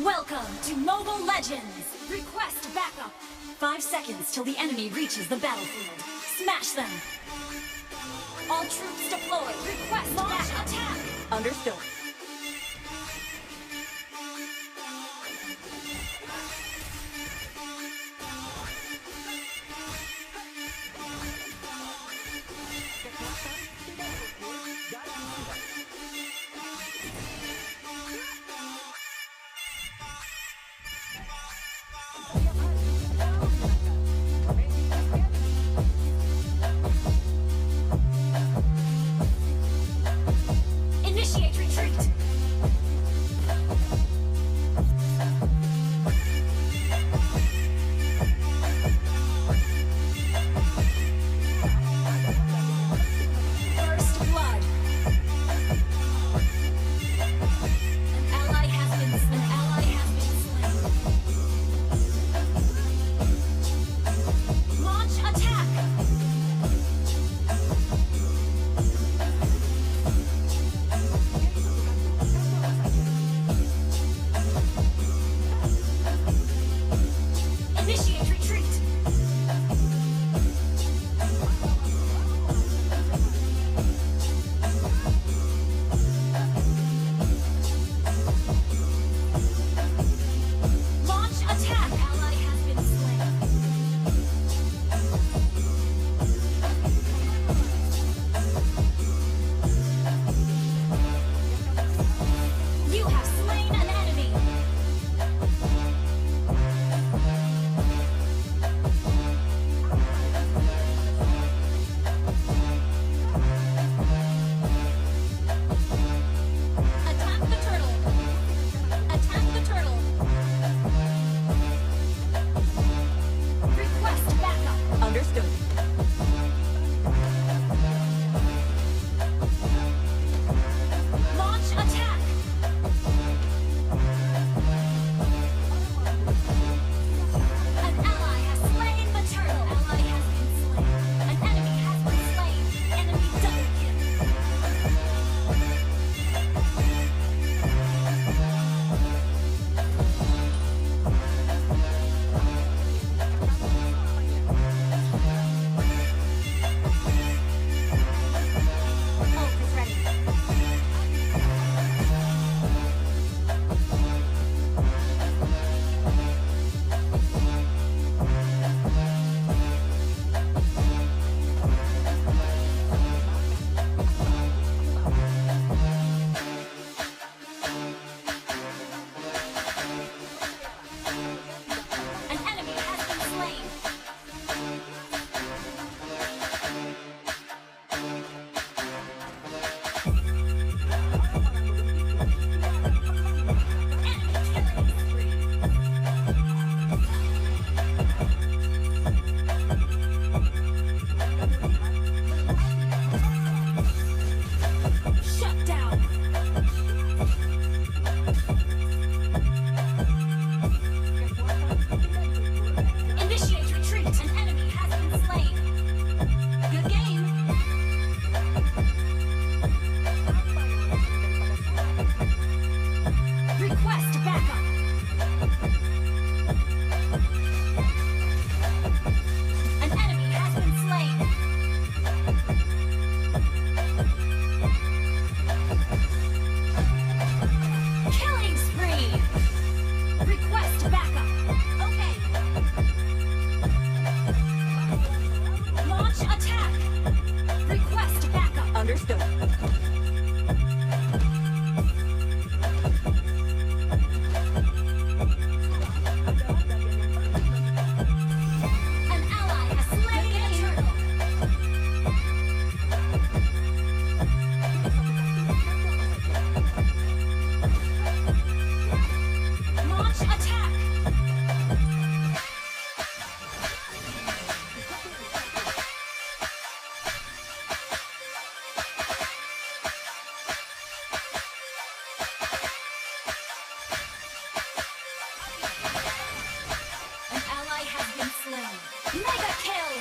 Welcome to Mobile Legends! Request backup! 5 seconds till the enemy reaches the battlefield. Smash them! All troops deployed! Request backup! Attack! Understood. Initiate retreat! First blood! An ally has been slain. Launch attack! Initiate retreat! Launch attack! Ally has been slain. You have slain an enemy! Attack the turtle! Attack the turtle! Request backup! Understood. Launch attack! An ally has slain the turtle! Ally has been slain. An enemy has been slain. Enemy double kill. Ult is ready. An enemy has been slain. Enemy killing spree. Shut down. Initiate retreat. An enemy has been slain. Good game. Request backup. An enemy has been slain. Killing spree. Request backup. Okay. Launch attack. Request backup. Understood. An ally has slain a turtle. Launch attack. An ally has been slain. Mega kill.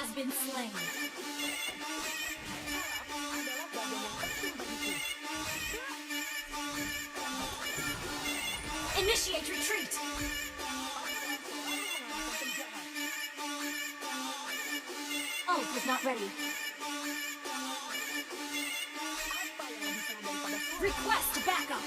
has been slain. adalah bagian yang penting bagiku. Initiate retreat. Ult is not ready. Apa yang lebih seru daripada Request backup.